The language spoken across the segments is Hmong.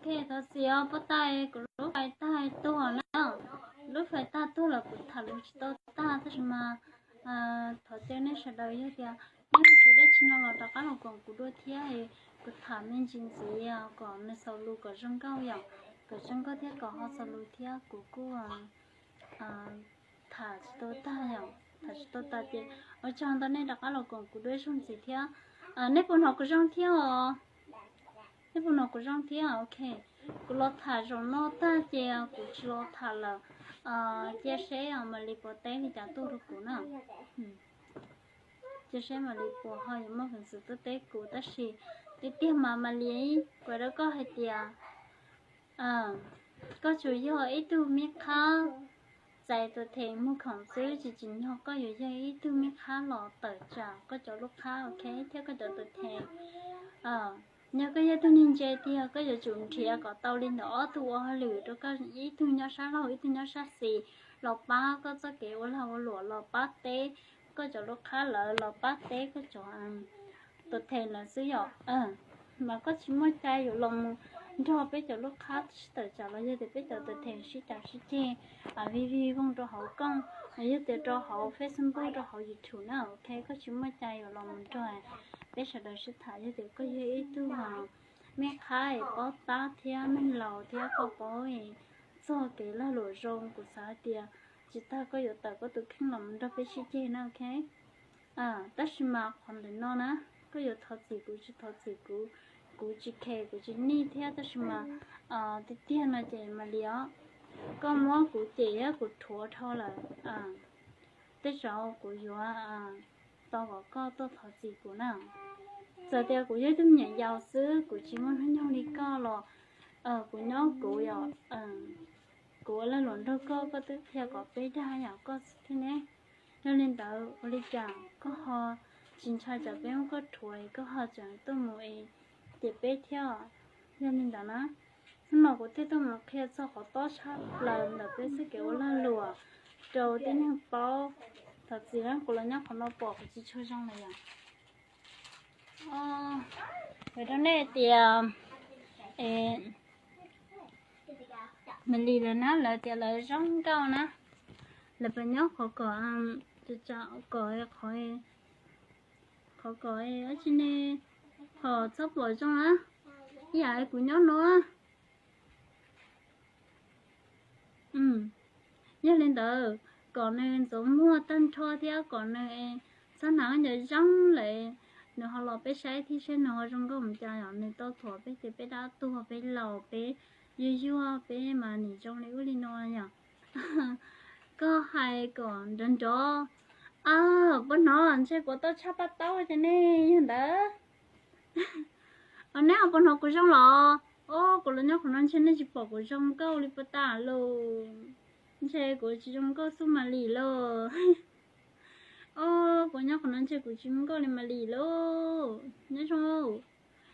Thov txim os, pab tag kuv lub fais tag tuag na. Lub fais tag tuag los kuv tham lus tsis tau tag, tab sis mas thov caw nej sawv daws yog tias nej tsum dab tsi no los rov qab los koom kuv dua thiab, kuv tham me ntsis ntxiv kom nws xaus lus kom zoo nkauj yom, kom zoo nkauj thiab kom ho xaus lus thiab kuv kuj tham tsis tau tag yom, tham tsis tau tag ces ua tsaug ntau nej rov qab los koom kuv dua ib zaug ntxiv thiab. Nej puas hnov kuv zoo thiab os? Nej puas hnov kuv zoo thiab? Ok, kuv los tham zaum no tag ces kuv tsis los tham lawm. Cia seb Malis puas teb li cas tuaj rau kuv na. Cia seb Malis puas ho yuav muaj peev xwm tuaj teb kuv, tab sis tiag tiag mas Malis kuv hais rau koj hais tias koj tsuas yog ib tug me qhab txais tus them mus khoom xwb, tsis tsim nyog koj yuav yog ib tug me qhab los tawm tsam koj cov lub qhab, ok, thiab koj cov tus them. Yog koj yog tug neeg ntse tiag koj yuav tsum nrhiav kom tau li ntawm ob tug ua hauj lwm rau koj, ib tug nyob sab laug ib tug nyob sab xis, los pab koj txoj kev ua lag ua luam, los pab teb koj cov lub qhab lawm, los pab teb koj cov tus them lawm xwb yom. Mas koj tsis muaj cai yuav los mus nrog peb cov lub qhab sib tawm tsam los yog tias peb cov tus them sib cav sib ceg, vij vij voog rau hauv kooj, los yog tias rau hauv Facebook, rau hauv YouTube na, ok, koj tsis muaj cai yuav los mus nrog peb sawv daws sib tham. Yog tias koj yog ib tug me qhab es paub tab thiab neeg laus thiab koj paub txog kev lag luam zoo, kuv xav hais tias tsis tas koj yuav tawm koj tus kheej los mus nrog peb sib ceg na, ok. Tab sis mas qhov ntawm no na, koj yuav thov txim kuv tsis thov txim kuv, kuv tsis khes kuv tsis nij thiab, tab sis mas tiag tiag no ces Malis os, koj muab kuv cem thiab kuv rhuav dhau lawm. Tej zaum kuv yuav tos kom koj tuaj thov txim kuv na. Txawm tias kuv yog ib tug me nyuam yaus xwb, kuv tsis muaj hnub nyoog li koj los, kuv nyob kuv yom, kuv ua lag luam nrog koj, koj twb qhia kom peb dag yam koj xwb thiab ne. Yog li ntawd ua li cas koj ho tsis ntshai tsam peb muab koj rhuav es koj ho tseem tuaj mus es cem peb thiab? Yog li ntawd na, hnub no kuv thiaj tuaj mus qhia txog qhov tob tshaj plaws ntawm peb txoj kev ua lag luam rau tib neeg paub. Thov txim na, kuv los nyob qhov no pom kuv tsis tshua zoo lawm yom. Hais rau nej tias Malis lawv na, lawv tias lawv zoo nkauj na, lawv pab nyob qhov kom, kom, qhov kom dab tsi ne, qhov txhob pom zoo na, ib yam kuv nyob no. Yog li ntawd kom nws ntxuav muag tag nrho thiab kom nws txhob hnav nco zoo lawm, nws ho los peb saib thiab seb nws ho zoo nkauj mus cas, yog nws tau thuam peb ces peb dab tuag peb laus peb yuag yuag peb mas nim zoo li ub li no yom. Koj hais kom nrov nrov. Puas hnov ntshe kuv tau tshaj paj taub ces nej yog ntawd. Neb puas hnov kuv zoo los? Os, kuv los nyob qhov no ntshe nej tsis pom kuv zoo nkauj li puas tas lauj. Ntshe kuv tsis zoo nkauj xub Malis lauj. Os, kuv nyob qhov no ntshe kuv tsis zoo nkauj li Malis lauj. Nyob zoo,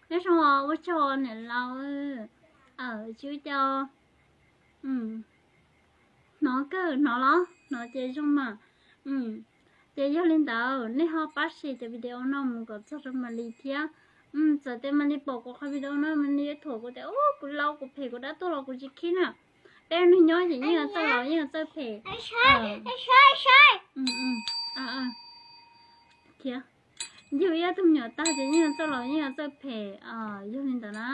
nyob zoo os, ua tsaug niam laus. Tsis ua cas. Hnov kawg, hnov los hnov ces zoo mas. Ces yog li ntawd nej ho pab share cov video no mus kom txog rau Malis thiab. Txawm tias Malis pom kuv qhov video no Malis yuav thuam kuv tias kuv laus kuv phem kuv dab tuag los kuv tsis khib na. Peb neeg nyob ces yeej yuav txawj laus yeej yuav txawj phem. Yug ib tug me nyuam tag ces yeej yuav txawj laus yeej yuav txawj phem. Yog li ntawd na,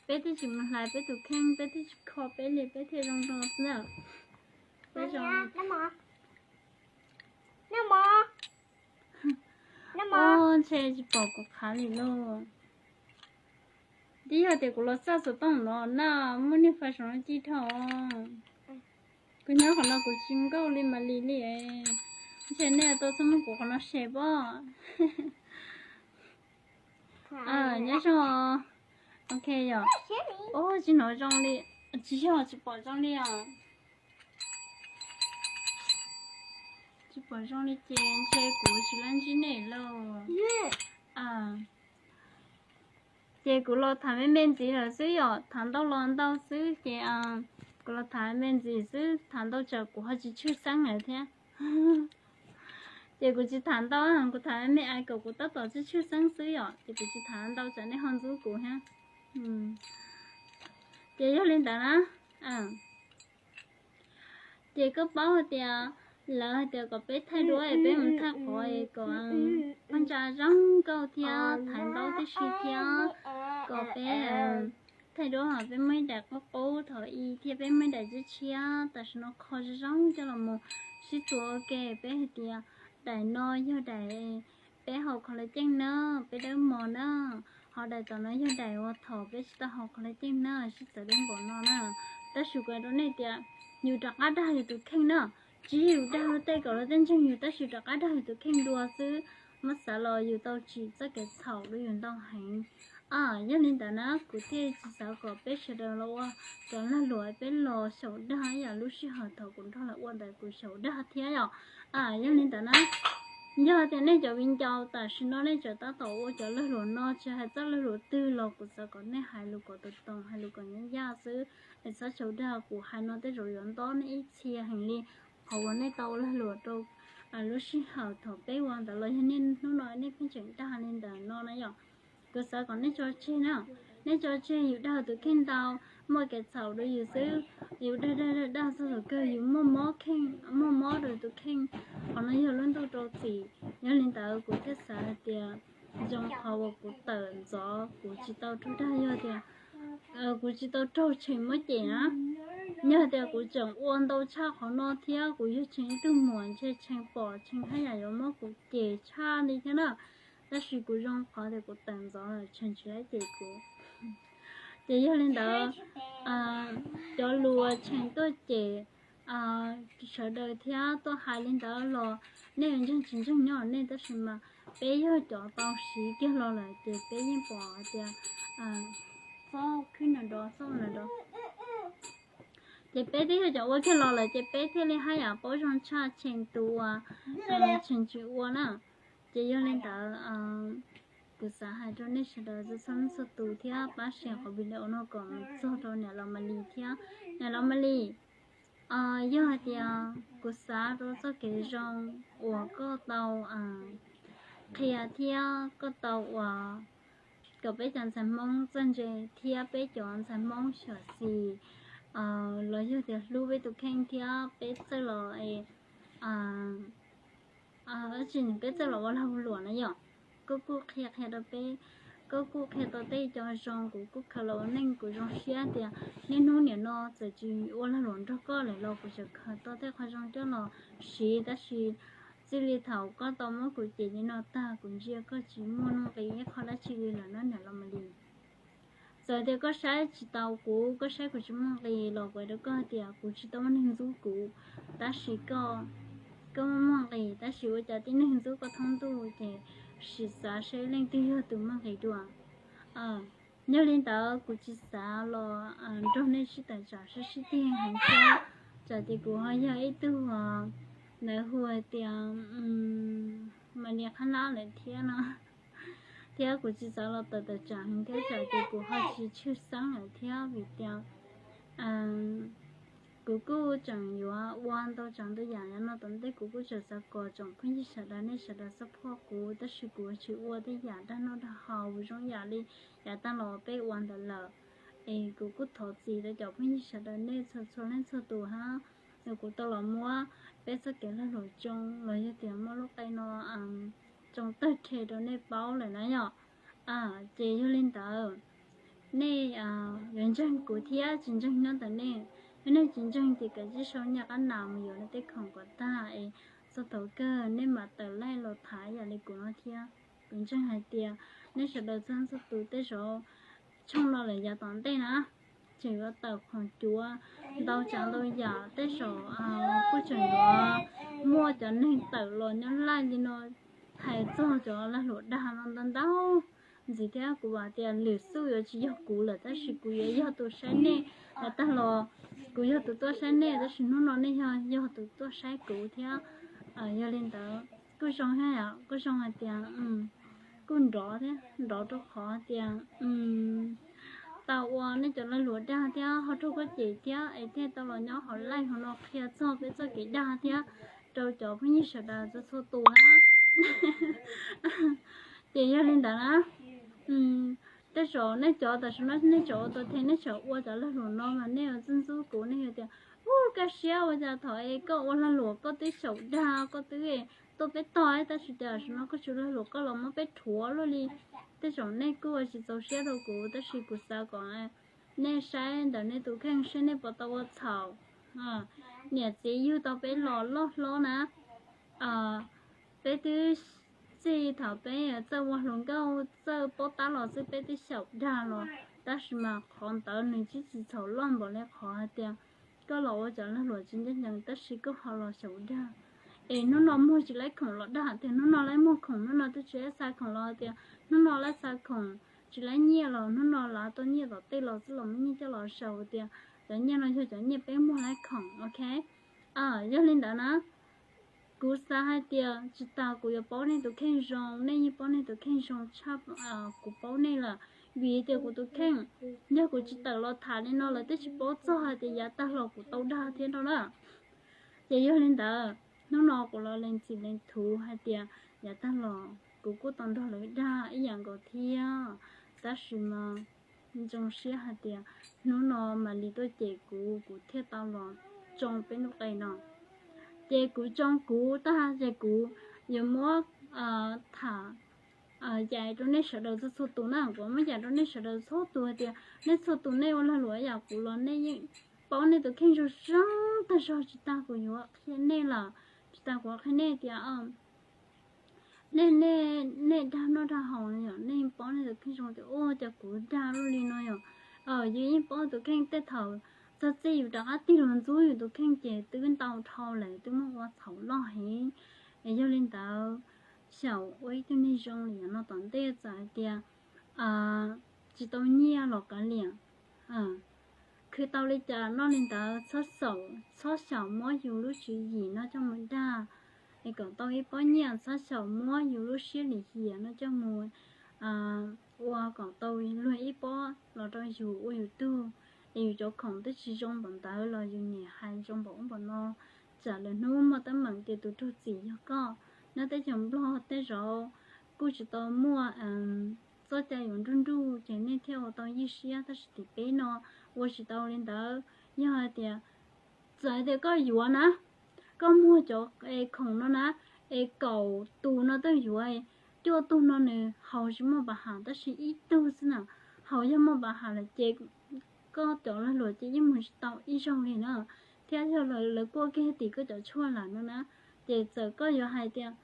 peb twb tsis mus hlais peb tus kheej, peb twb tsis kho peb li, peb thiaj zoo zoo xwb. Peb zoo. Ntshe tsis pom kuv qhav li lauj. Twb yog tias kuv los txaj xov tooj no na, muaj niag fais saum no ci dhau. Kuv nyob qhov no kuv tsis nkauj li Malis li. Ntshe nej tau txhob muab kuv qhov no share pob. Nyob zoo. Ok yom. Ub, tsis hnov zoo li. Tsis yog, tsis pom zoo li os. Tsis pom zoo li ces ntshe kuv tsis lab ntsib nej lauj. Ces kuv los tham me me ntxiv lawm xwb yom, tham ntau los ntau xwb ces kuv los tham me ntxiv xwb, tham ntau tsam kuv ho tsis tshwj xeeb lawm thiab. Ces kuv tsis tham ntau, kuv tham me me es kom kuv tab tom tshwj tshwj xeeb xwb yom, ces kuv tsis tham ntau tsam nej ho ntxub kuv thiab. Ces yog li ntawd na, ces koj paub hais tias lawv hais tias kom peb thaij duab es peb mus thaij qhov es kom poj ntsa zoo nkauj thiab thaiv ntaub tib si thiab kom peb thaij duab ho peb muaj ib daim qub qub thaum i thiab peb muaj ib daim tshiab tshiab, tam sim no kho zoo zoo coj los mus sib txuas ua ke. Peb hais tias daim no yog daim peb haus collagen na, peb dawb mos na, ho daim tom no yog daim uas thaum peb tsis tau haus collagen na, sib txawv dub npaum no na. Tab sis kuv hais rau nej tias yus rov qab dag yus tus kheej na, tsis yog yus dag luag tej kom luag tej ntseeg yus, tab sis rov qab dag yus tus kheej dua xwb. Muab xav los yus tau tsim txoj kev txhaum rau yus ntau heev. Yog li ntawd na kuv thiaj tsis xav kom peb sawv daws los ua cov lag luam peb los xyaum dag ib yam lub sij hawm thaum kuv nrog lawv ua ntawd kuv xyaum dag thiab yom. Yog li ntawd na, yog tias nej cov viv ncaus tam sim no nej tseem tab tom ua cov lag luam no, tsis hais txoj lag luam twg los kuv xav kom nej hais lus kom tau tau, hais lus kom nyob yaj xwb, es txhob xyaum dag. Kuv hais no tej zaum yuav nto nej ib txhia heev li qhov uas nej tau lag luam rau lub sij hawm thaum peb ua ntawd los yog niaj hnub no nej pheej tseem dag li ntawm no na yom. Kuv xav kom nej tso tseg na, nej tso tseg yus dag tus kheej ntau, muaj kev txhaum rau yus xwb. Yus dag dag dag dag txog thaum kawg yus muaj mob kheej, muaj mob rau tus kheej. Qhov no yog lub ntuj rau txim. Yog li ntawd kuv thiaj xav hais tias zoo qhov uas kuv tawm ntxov, kuv tsis tau raug dag. Yog tias kuv tsis tau raug Tsheej muab cem na, yog tias kuv tseem ua ntau tshaj qhov no thiab kuv yog Tsheej ib tug muam ntshe Tsheej pom Tsheej haj yam yuav muab kuv cem tshaj li thiab na. Tab sis kuv zoo qhov tias kuv tawm ntxov lawm Tsheej tsis tau cem kuv. Ces yog li ntawd, cov lus Tsheej tuaj cem sawv daws thiab tuaj hais li ntawd los nej yuav ntseeg tsis ntseeg nyob nej, tab sis mas peb yog cov tau siv kiag los lawm ces peb yeej pom hais tias txhob khwb no nrov, txhob no nrov. Ces peb twb yog cov ua kiag los lawm ces peb thiaj li haj yam paub zoo tshaj Tsheej tus uas Tsheej tsis ua na. Ces yog li ntawd kuv xav hais rau nej sawv daws txhua leej txhua tus thiab pab share qhov video no kom txog rau niam laus Malis thiab. Niam laus Malis, yog hais tias kuv xav rau txoj kev zoo uas koj tau qhia thiab koj tau uas kom peb cov ntxhais Hmoob txawj ntse thiab peb cov ntxhais Hmoob xyuam xim los yog tias hlub peb tus kheej thiab peb txawj los es dab tsi peb txawj los ua lag ua luam na yom. Koj kuj qhia qhia rau peb, koj kuj qhia tau tej cov zoo, kuv kuj khaws los ua neej. Kuv zoo siab tias niaj hnub nim no txawm tsis ua lag luam nrog koj lawm los kuv tseem khaws tau tej qhov zoo coj los siv, tab sis txij li thaum koj tau muab kuv cem li no tag kuv ntsia koj tsis muaj nuj nqis ib qho dab tsi li lawm na niam laus Malis. Txawm tias koj saib tsis taus kuv, koj saib kuv tsis muaj nqis los kuv hais rau koj tias kuv tsis tau muaj neeg ntxub kuv, tab sis koj, koj muaj muaj nqis, tab sis ua cas tib neeg ntxub koj thoob ntuj ces sim xav saib leej twg yog tus muaj nqis dua. Yog li ntawd kuv tsis xav los nrog nej sib tawm tsam sib sib tig heev thiab, tsam ces kuv ho yog ib tug ntawd hu hais tias Malis qhab nab lawm thiab no, thiab kuv tsis xav los tawm tawm tsam heev thiab tsam ces kuv ho tsis tshwj xeeb lawm thiab vim tias kuv kuj tseem yuav ua ntau tsav ntau yam no tom ntej, kuv kuj tseem xav kom tsoom phooj ywg sawv daws nej sawv daws support kuv, tab sis kuv tsis ua tej yam dag noj dag haus zoo yam li yav tag los peb ua ntawd lawm. Es kuv kuj thov txim rau cov phooj ywg sawv daws nej txhua txhua leej txhua tus hab, kuv tau los muab peb txoj kev lag luam tsoo los yog tias muab lub qe no tsoo tawg rhe rau nej paub lawm na yom. Ces yog li ntawd, nej yuav ntseeg kuv thiab tsis ntseeg nyob ntawm nej. Yog nej tsis ntseeg ces kav tsij sau nyaj qab nas mus yuav nej tej khoom kom tag es txog thaum kawg nej mam tawm laij los tham yam li kuv no thiab. Kuv ntseeg hais tias nej sawv daws txhua txhua tus tej zaum tshooj no lawm yav tom ntej na, tseem yuav tawm khoom cuav ntau tsav ntau yam, tej zaum kuj tseem yuav muaj cov neeg tawm los nyob laij li no hais txog cov lag luam dag no ntau ntau ntxiv thiab. Kuv vam tias lwm xub yuav tsis yog kuv lawm tab sis kuv yuav yog tus saib nej, yav tag los kuv yog tus tuaj saib nej tab sis hnub no nej yog, yog tus tuaj saib kuv thiab. Yog li ntawd kuj zoo, kuj zoo hais tias kuj nrov thiab, nrov rau qhov tias tau ua nej cov lag luam dag thiab ho raug koj cem thiab es thiaj tau los nyob hauv live hauv no qhia txog peb txoj kev dag thiab rau cov phooj ywg sawv daws txhua txhua tus na. Ces yog li ntawd na, Tej zaum nej cov tam sim no nej tseem ua tau thiab, nej tseem ua cov lag luam no mas nej yuav ntxub ntxub kuv, nej yuav tias, u, kaj siab ua cas thaum es koj ua lag luam koj twb xyaum dag, koj twb tuaj peb tog, tab sis tam sim no koj tsis lag luam koj los muab peb rhuav luaj li. Tej zaum nej kuj ua tsis txaus siab rau kuv, tab sis kuv xav kom nej saib ntawm nej tus kheej seb nej puas tau ua txhaum. Niam txiv yug tau peb los loj hlob na, peb twb, txij thaum peb txawj ua hluas nkauj txawj paub tab los xwb peb twb xyaum dag los, tab sis mas qhov ntawd nws tsis txhaum loj npaum li qhov hais tias koj los ua cov lag luam tsis ncaj ncees tab sis koj ho los xyaum dag. Es hnub no muag tsis laib khoom los dag tias hnub no laib muag khoom, hnub no twb tsis laib xa khoom los tias hnub no laib xa khoom, tsis laib nyiaj los hnub no laib tau nyiaj tom tej los xwb los muab nyiaj coj los sau tias cov nyiaj no yog cov nyiaj peb muag laib khoom, ok. Yog li ntawd na, kuv xav hais tias tsis tas kuv yuav paub nej tus kheej zoo, nej yeej paub nej tus kheej zoo tshaj kuv paub nej lawm. Vim tias kuv tus kheej, yog kuv tsis tawm los tham li no lawv twb tsis paub txog hais tias yav tag los kuv tau dag thiab no na. Ces yog li ntawd hnub no kuv los lees txim lees thuv hais tias yav tag los kuv kuj tau nrog lawv dag ib yam nkaus thiab, tab sis mas zoo siab hais tias hnub no Malis tuaj cem kuv, kuv thiaj tau los tsoo peb lub qe no. Ces kuv tsoo kuv tag ces kuv yuav muab tham yam rau nej sawv daws txhua txhua tus na, kuv muab yam rau nej sawv daws txhua tus hais tias nej txhua tus nej ua lag luam yam kuv los nej yeej paub nej tus kheej zoo zoo tag zog, tsis tas kuv yuav qhia nej lawm, tsis tas kuv qhia nej tias nej, nej dag noj dag haus yom, nej yeej paub nej tus kheej zoo tias ua cas kuv dag luaj li no yom. Yus yeej paub tus kheej tej thaum txog txij yus rov qab tig los ntxub yus tus kheej ces twb ntau dhau lawm, twb muaj ua txhaum loj heev. Es yog li ntawd, xyaum ua ib tug neeg zoo li yam no tom ntej txawm hais tias tsis tau nyiaj los kav liam, khwv tau li cas noj li ntawd, txhob xyaum, txhob xyaum muab yus lub tswv yim no coj mus dag, es kom tau ib pob nyiaj, txhob xyaum muab yus lub siab lim hiam no coj mus ua kom tau luag ib pob los rau yus ua yus tug. Es yus cov khoom twb tsis zoo npaum ntawd los yus niam hais zoo npaum ub npaum no, tsam lwm hnub muaj teeb meem tias tus raug txim yog koj. Nyob teb chaws Nplog tej zaum kuj tsis tau muaj txoj cai yuav nruj nruj ces nej thiaj ua tau yij siab, tab sis tim peb no ua tsis tau li ntawd. Yog hais tias, txawm tias koj yuav na, koj muag cov khoom no na, es kaum tus no tuaj yuav, cuaj tug no nws haus tsis muaj pam ham tab sis ib tug xwb na haus yog muaj pam ham lawm ces koj cov lag luam ces yeej mus tsis tau ib zaug li na. Thiab yog lawv kuaj kiag tim koj cov tshuaj lawm no na, ces txawm koj yuav hais tias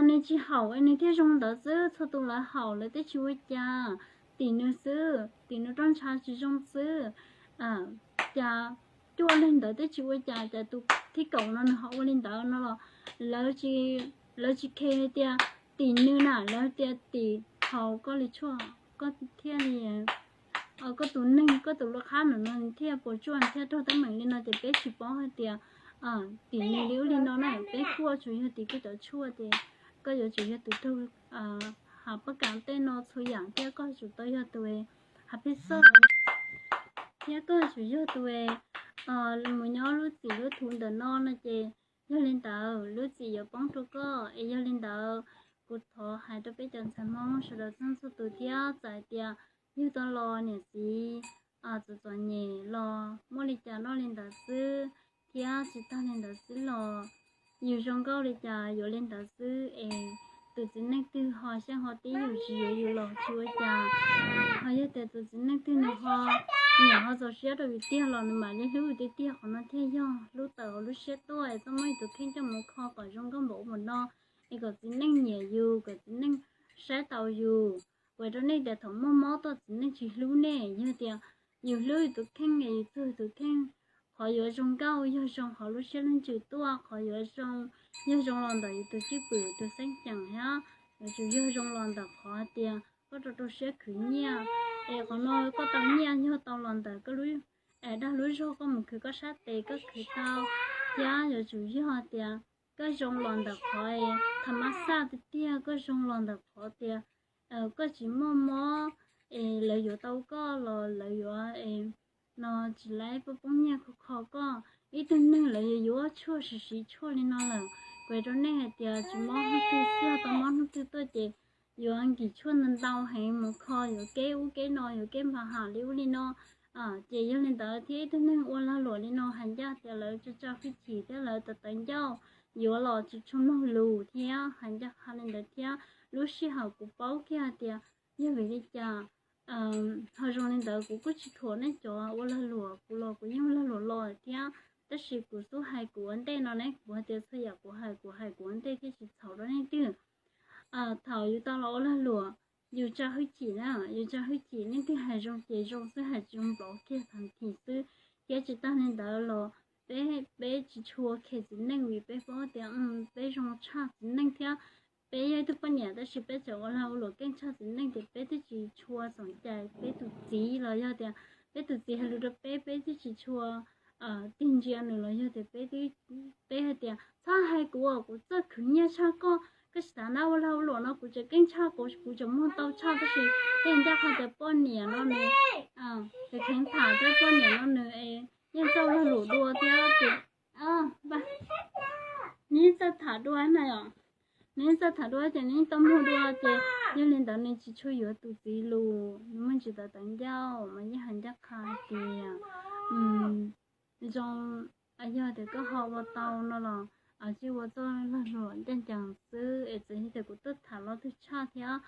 nws tsis haum nws thiaj zoo ntawd xwb, txhua tus lawv haum lawv twb tsis ua cas, tim nws xwb, tim nws roj ntsha tsis zoo xwb, cas cuaj leeg ntawd twb tsis ua cas, cas tus thib kaum no nws ho ua li ntawd no los lawv tsis khe tias tim nws na, lawv tias tim haus koj li tshuaj, koj thiaj li, koj tus neeg, koj tus lub qhab no no thiaj puas tsuaj thiaj raug teeb meem li no ces peb tsis paub hais tias tim nws li ub li no na, peb kuaj tsuas yog tim koj cov tshuaj ces koj yuav tsum yog tus raug hav paj kam tej no txhua yam thiab koj yuav tsum tau yog tus hav pheej xoj thiab koj yuav tsum yog tus mus nyob lub txim lub thuv ntawm no no ces yog li ntawd lub txim yuav poob rau koj. Es yog li ntawd kuv thov hais rau peb cov ntxhais Hmoob sawv daws txhua txhua tus thiab txawm hais tias yug tau los niam txiv txom txom nyem los muaj li cas noj li ntawd xwb, thiab tsis tag li ntawd xwb los yus zoo nkauj li cas yuav li ntawd xwb es tus txiv neej twg ho xyeej ho tib yus tsis yuav yus los tsis ua cas. Ho yog tias tus txiv neej twg nws ho nyiam ho txaus siab rau yus tiag los nws mam li hlub yus tiag tiag, qhov no thiaj yog hlub tawm hauv lub siab tuaj es txhob muab yus tus kheej coj mus kho kom zoo nkauj npaum ub npaum no, es kom txiv neej nyiam yus, kom txiv neej saib taus yus. Kuv hais rau nej tias thaum muaj mob tuaj txiv neej tsis hlub nej, yog tias yus hlub yus tus kheej es yus txuag yus tus kheej, qhov yuav zoo nkauj yog zoo qhov lub siab lub ntsws tuaj, qhov yuav zoo yog zoo los ntawm yus tus cwj pwm tus xeeb ceem thiab yuav tsum yog zoo los ntawm qhov tias koj rau rau siab khwv nyiaj, es qhov no koj tau nyiaj yog tau los ntawm koj lub, es dag lub zog koj mus khwv koj sab tes koj khwv tau, thiab yuav tsum yog tias koj zoo los ntawm qhov tha mas xaj tiag tiag, koj zoo los ntawm qhov tias koj tsis muaj mob, es lawv yuav tau koj los lawv yuav no tsis laib poob poob nyiaj kho kho koj. Ib tug neeg lawv yuav yuav tshuaj siv siv tshuaj li no lawm. Kuv hais rau nej hais tias tsis mob hnub twg xwb, tau mob hnub twg tuaj ces yuav nkim tshuaj ntau ntau heev mus kho yuav keb ub keb no yuav keb npa ham li ub li no. Ces yog li ntawd thiab ib tug neeg ua lag luam li no hais ncaj tias lawv tsa tsa hwj chim thiab lawv tawv tawv ncauj yuav los tsis tshua mloog lus thiab hais ncaj qha li ntawd thiab. Lub sij hawm kuv paub kiag hais tias yog vim li cas ho zoo li ntawd kuv kuj tsis thuam nej cov ua lag luam, kuv los kuv yeej lag luam los thiab, tab sis kuv xub hais kuv ua ntej no ne, kuv hais tias txhua yam kuv hais kuv hais kuv ua ntej thiab tsis txhaum rau nej twg. Thaum yus tau los ua lag luam, yus tsa hwj chim na, yus tsa hwj chim, leej twg hais zoo ces zoo xwb, hais tsis zoo nplov kiag tag thim xwb. Thiab tsis tag li ntawd los peb, peb tsis tshua khes txiv neej vim peb paub tias peb zoo tshaj txiv neej thiab. Peb yog ib tug poj niam tab sis peb tseem ua lag ua luam keej tshaj txiv neej ces peb twb tsis tshua xoom cai peb tus txiv los yog tias peb tus txiv hais lus rau peb, peb twb tsis tshua tig ntsia nws los yog tias peb, peb hais tias txhob hais kuv, kuv txawj khwv nyiaj tshaj koj, koj tsis tas nab ua lag ua luam no kuv tseem keej tshaj, kuv, kuv tseem muag tau tshaj, tab sis tej ncaj qha tias poj niam no nws, tus kheev tham thiab poj niam no nws yeej txawj lag luam dua thiab ces nws yeej txawj tham dua na yom. Nws yeej txawj tham dua ces nws yeej tau muag dua ces yog li ntawd nws tsis tshua yuav tus txiv lus, nws muaj ntsis tawv tawv ncauj mas yeej hais ncaj qha hais tias zoo, yog tias koj ho ua tau no los cia ua txoj lag luam ncaj ncees xwb es txawm yog tias kuv tuaj tham los twg tshaj thiab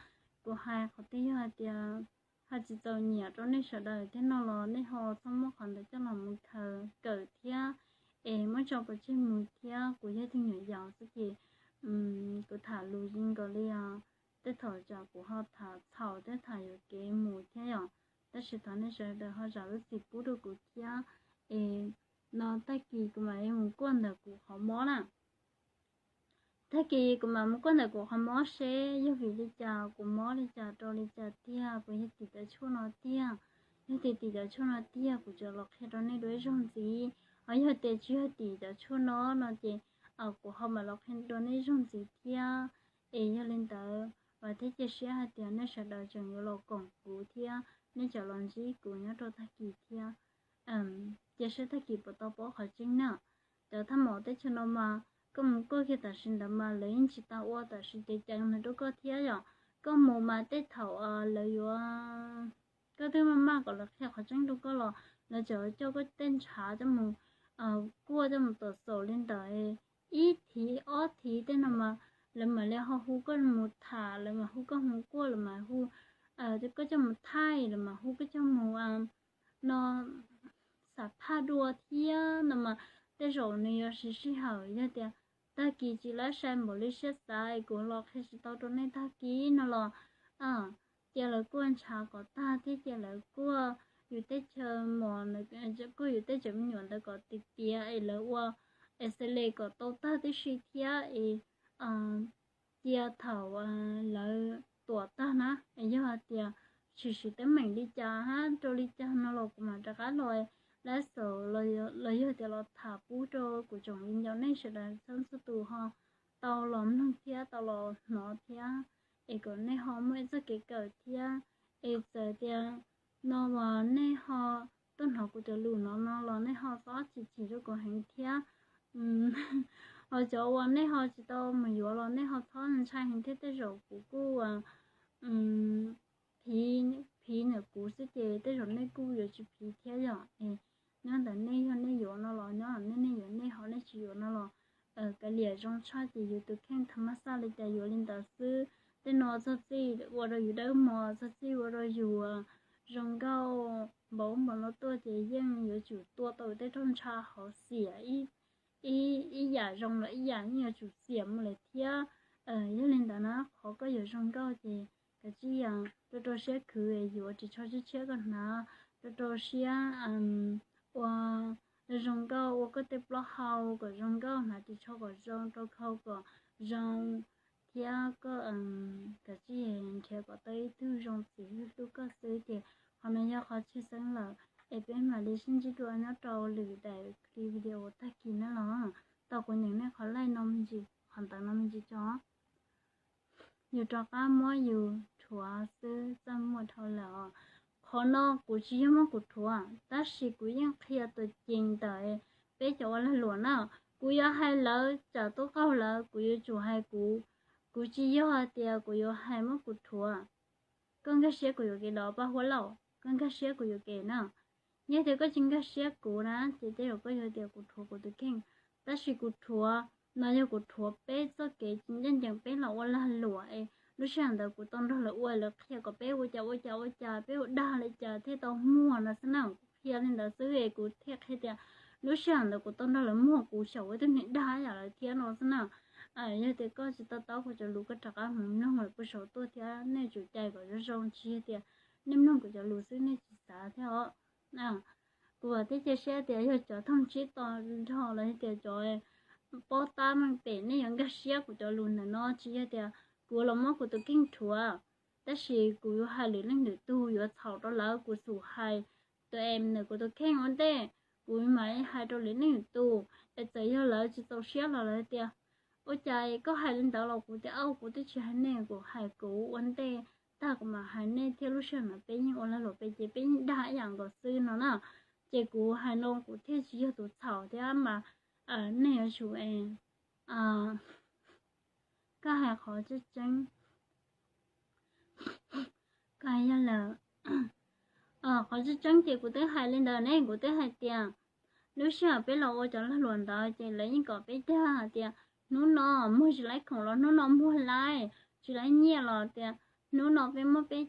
kuv hais qhov twg yog hais tias hais tsis txaus nyiam rau nej sawv daws thiab no los nej ho txhob muab qhov ntawd coj los mus khaws kawm thiab es muab tso pov tseg mus thiab. Kuv yog ib tug nyuam yaus xwb ces kuv tham lus zoo nkaus li os, tej thaum tsam kuv ho tham txhaum thiab tham yuam kev mus thiab yom. Tab sis thov nej sawv daws ho zam lub txim pub rau kuv thiab es no tag kis kuv mam li mus kuaj ntawm kuv qhov mob na. Tag kis kuv mam mus kuaj ntawm kuv qhov mob seb yog vim li cas, kuv mob li cas rau li cas tiag, puas yog tim cov tshuaj no tiag. Yog tias tim cov tshuaj no tiag kuv tseem los qhia rau nej dua ib zaug ntxiv, ho yog tias tsis yog tim cov tshuaj no no ces kuv ho mam los qhia dua nej ib zaug ntxiv thiab. Es yog li ntawd vam thiab cia siab hais tias nej sawv daws tseem yuav los koom kuv thiab nej tseem los ntsib kuv nyob rau tag kis thiab. Cia saib tag kis puas tau paub qhov tseeb na. Cov thaj maum teb chaws no mas koj mus kuaj kiag tam sim ntawd mas lawv yeej tsis tau ua tam sim ceev ceev ntawd rau koj thiab yom. Koj mus mas tej thaum lawv yuav, koj twb maj maj kom lawv qhia qhov tseeb rau koj los lawv tseem coj koj tej ntshav coj mus kuaj coj mus tuam xaum li ntawd ib thiv ob thiv tej no mas lawv mam li ho hu koj mus tham, lawv mam hu koj mus kuaj, lawv mam hu koj coj mus thaij, lawv mam hu koj coj mus no xam phaj dua thiab no mas tej zaum nws yuav siv sij hawm. Yog tias tag kis tsis lab sai npaum li siab xav es kuv los qhia tsis tau rau nej tag kis no los cia lawv kuaj ntshav kom tag thiab cia lawv kuaj yus tej chaw mos, kuaj yus tej tsev me nyuam ntawd kom tiav tiav es lawv ua xales kom tau tag tib si thiab es cia thaum lawv tuam tag na es yog hais tias tshwm sim teeb meem li cas hab rau li cas no los kuv mam rov qab los lab xaus los yog tias los tham pub rau kuv tsoom viv ncaus nej sawv daws txhua txhua tus ho tau los mloog thiab tau los hnov thiab es kom nej ho muaj ib txoj kev kawm thiab. Es txawm tias no uas nej ho tuaj hnov kuv cov lus no no los nej ho txhob chim chim rau kuv heev thiab. Ho cov uas nej ho tsis tau mus yuav los nej ho txhob ntshai heev thiab, tej zaum kuv kuj phiv, phiv ntawm kuv xwb ces tej zaum nej kuj yuav tsis phiv thiab yom. Es nyob ntawm nej, yog nej yuav no los nyob, nej, nej yuav nej, ho nej tsis yuav no los kav liam, zoo tshaj ces yus tus kheej tha maj xaj li cas yuav li ntawd xwb. Tej no txog txij ua rau yus dawb mos, txog txij ua rau yus zoo nkauj npaum ub npaum no tuaj ces yeej yuav tsum tua tau tej roj ntsha hauv xiam ib, ib yam zoo los ib yam yeej yuav tsum xiam mus lawm thiab. Yog li ntawd na qhov koj yuav zoo nkauj ces kav tsij rau rau siab khwv, yuav ris tsho tshiab tshiab koj hnav, rau rau siab ua zoo nkauj, ua koj tej plaub hau kom zoo nkauj, hnav ris tsho kom zoo, rau khau kom zoo, thiab koj kav tsij nrhiav kom tau ib tug zoo txim hlub koj xwb ces qhov no yog qhov tshwj xeeb lawm. Es peb mam li sib ntsib dua nyob rau lwm daim clip video tag kis na los. Tau kuv nyeem nej qhov like no me ntsis, qhov ntawv no me ntsis tso. Yus rov qab muab yus rhuav xwb, txaj muag dhau lawm os. Qhov no kuv tsis yog muab kuv rhuav, tab sis kuv yeej qhia tuam cees ntawm peb cov ua lag luam na. Kuv yuav hais lawv tsam tub qaug lawv, kuv yuav tsum hais kuv Kuv tsis yog hais tias kuv yuav hais muab kuv rhuav. Koj nkag siab kuv yuam kev los paj huab lauj, koj nkag siab kuv yuam kev na. Yog tias koj tsis nkag siab kuv na ces tej zaum koj yuav tias kuv rhuav kuv tus kheej. Tab sis kuv rhuav no yog kuv rhuav peb txoj kev tsis ncaj ncees peb los ua lag luam es lub sij hawm ntawd kuv tau nrog lawv ua, lawv qhia kom peb ua cas ua cas ua cas, peb ua dag li cas thiaj tau muag no xwb na. Kuv qhia li ntawd xwb es kuv thiaj qhia tias lub sij hawm ntawd kuv tau nrog lawv muag, kuv xyaum ua tug niag dag yam lawv thiab no xwb na. Yog tias koj tsis to taub kuv cov lus koj rov qab mus mloog lawm puag saum tuaj thiab nej tsum cais kom zoo zoo, tsis yog tias nej mloog kuv cov lus xwb nej tsis xav thiab os. Kuv vam thiab cia siab tias yog cov thooj tsib to nrho los yog tias cov paub tab meej pem nej yuav nkag siab kuv cov lus ntawm no, tsis yog tias kuv los muab kuv tus kheej rhuav, tab sis kuv yuav hais lwm leej lwm tug yuav txhaum rau lawv, kuv xum hais tus em ntawm kuv tus kheej ua ntej, kuv mam hais rau lwm leej lwm tus. Es txawm yog lawv tsis txaus siab los lawv tias ua cas koj hais li ntawd los kuv tias au kuv twb tsis hais nej, kuv hais kuv ua ntej tag kuv mam hais nej thiab lub sij hawm no peb yeej ua lag luam peb ces peb yeej dag ib yam nkaus xwb no na. Ces kuv hais no kuv thiaj tsis yog tus txhaum thiab mas nej yuav tsum, koj hais qhov tseeb tseeb, koj hais yog lawm, qhov tseeb tseeb ces kuv twb hais li ntawd ne, kuv twb hais tias lub sij hawm peb los ua cov lag luam ntawd ces lawv yeej kom peb dag hais tias hnub no muag tsis laib khoom los hnub no muag laib, tsis laib nyiaj los tias hnub no peb muab peb,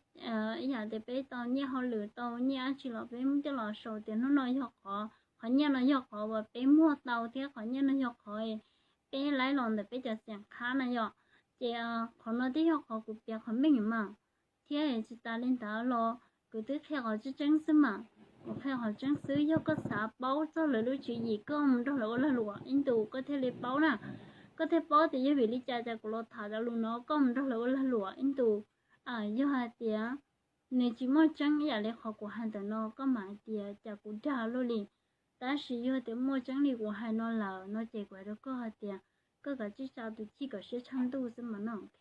ib yam tias peb tau nyiaj hauj lwm tau nyiaj dab tsi los peb muab coj los sau tias hnub no yog qhov, qhov nyiaj no yog qhov uas peb muag tau thiab qhov nyiaj no yog qhov peb laib los ntawm peb cov xiam qhab na yom. Ces qhov no twb yog qhov kuv piav qhov meej mas, thiab tsis tas li ntawd los kuv twb qhia qhov tseeb tseeb xwb mas. Kuv qhia qhov tseeb xwb, yog koj xav paub txog lawv lub tswv yim koj mus nrog lawv ua lag luam ib ntus koj thiaj li paub na. Koj thiaj paub tias yog vim li cas cas kuv los tham cov lus no, koj mus nrog lawv ua lag luam ib ntus, yog hais tias nws tsis muaj tseeb ib yam li qhov kuv hais ntawm no koj mam hais tias cas kuv dag luaj li. Tab sis yog tias muaj tseeb li kuv hais no lawm no ces kuv hais rau koj hais tias koj kav tsij tsa tus chij kom siab tshaj ntuj xwb mas no, ok.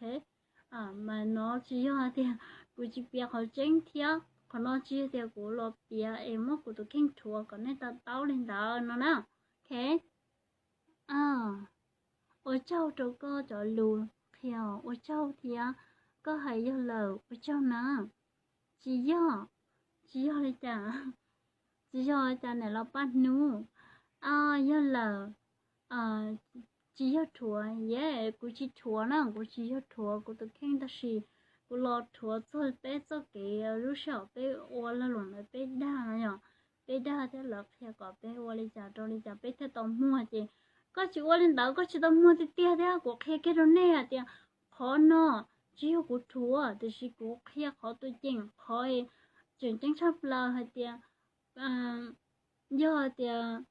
Mas no tsis yog hais tias kuv tsis piav qhov tseeb thiab, qhov no tsis yog tias kuv los piav es muab kuv tus kheej rhuav kom nej to taub li ntawd no na, ok. Ua tsaug rau koj cov lus qhia, ua tsaug thiab, koj hais yog lawm ua tsaug na. Tsis yog, tsis yog li cas, tsis yog cas niam los paj hnub, yog lawm, tsis yog rhuav, yes, kuv tsis rhuav na, kuv tsis yog rhuav kuv tus kheej tab sis kuv los rhuav txog peb txoj kev lub sij hawm peb ua lag luam ntawd peb dag no yom, peb dag thiab lawv qhia kom peb ua li cas rau li cas peb thiaj tau muag ces koj tsis ua li ntawd koj tsis tau muag tiag tiag thiab kuv qhia kiag rau nej hais tias qhov no tsis yog kuv rhuav tiam sis kuv qhia qhov tuaj ceem qhov tseem ceeb tshaj plaws hais tias yog tias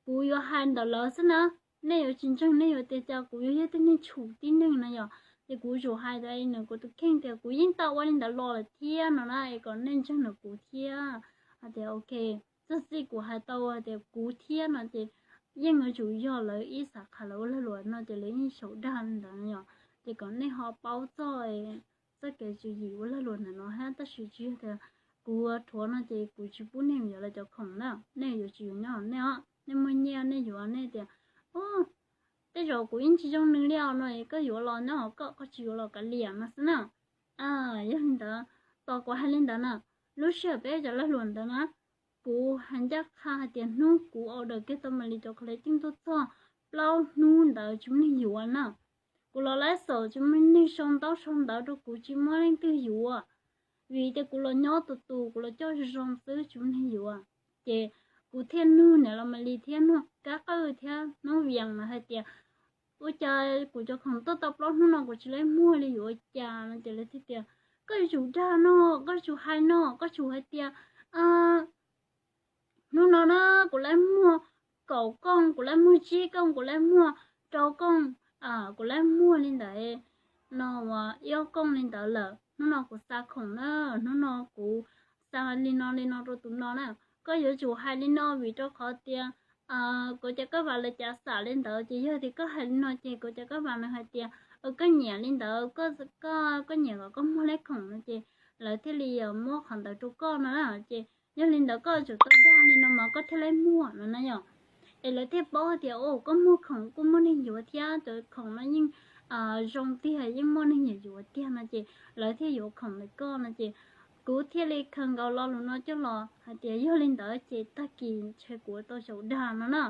kuv yuav hais ntawm lawv xwb na, nej yuav tsis ntseeg nej yuav tias cas kuv yuav yog tej neeg tshum tib neeg no yom, ces kuv tsum hais tias nws kuv tus kheej tias kuv yeej tau ua li ntawd los lawm thiab no na es kom nej ntseeg nws kuv thiab hais tias ok, txog txij kuv hais tau tias kuv thiab no ces yeej yuav tsum yog lawv ib xav qhas lawv ua lag luam no ces lawv yeej xyaum dag li ntawd no yom, ces kom nej ho paub txog txoj kev tswv yim ua lag luam ntawm no hab tab sis tsis yog tias kuv rhuav no ces kuv tsis pub nej yuav lawv cov khoom na, nej yuav tsis yuav nyob nej os, nej muaj nyiaj nej yuav nej tias tej zaum kuv yeej tsis zoo nws li os no koj yuav los nyob koj, koj tsis yuav los kav liam no xwb na. Yog li ntawd, tos kuv hais li ntawd na, lub sij hawm peb cov lag luam ntawd na, kuv hais ncaj qha hais tias hnub kuv order kiag tau mam li cov khav le ceej tuaj txog plaub hnub ntawd tsis muaj neeg yuav na. Kuv los live xaum tsis muaj neeg sau ntaub sau ntawv rau kuv tsis muaj leej twg yuav, vim tias kuv los nyob tus tus kuv los coj zoo zoo xwb tsis muaj neeg yuav. Ces kuv thiaj nug niam los mam li thiab nug kab qawj thiab noob vias mas hais tias ua cas kuv cov khoom tuaj tau plaub hnub no kuv tsis laib muag li yuav ua cas no ces lawv thiaj tias koj yuav tsum dag no, koj yuav tsum hais no, koj yuav tsum hais tias hnub no na kuv laib muag kaum kooj, kuv laib muag tsib kooj, kuv laib muag rau kooj, kuv laib muag li ntawd no ua ib ob kooj li ntawd lawm, hnub no kuv xa khoom na, hnub no kuv xa li no li no rau tus no na. Koj yuav tsum hais li no vim rau qhov tias kuv cov kab vam lawv cav xam li ntawd ces yog tias koj hais li no ces kuv cov kab vam nws hais tias koj nyiam li ntawd, koj, koj nyiam kom koj muag leb khoom no ces lawv thiaj li muab qhov ntawd rau koj no na. Ces yog li ntawd koj yuav tsum tau dag li no mas koj thiaj laib muag no na yom. Es lawv thiaj paub tias koj muag khoom kuj muaj neeg yuav thiab cov khoom no yeej zoo tiag, yeej muaj neeg yuav yuav tiag no ces lawv thiaj yuav khoom ntawm koj no ces kuv thiaj li khaws nkaus lo lus no coj los hais tias yog li ntawd ces tag kis ntshe kuv tau xyaum dag no na.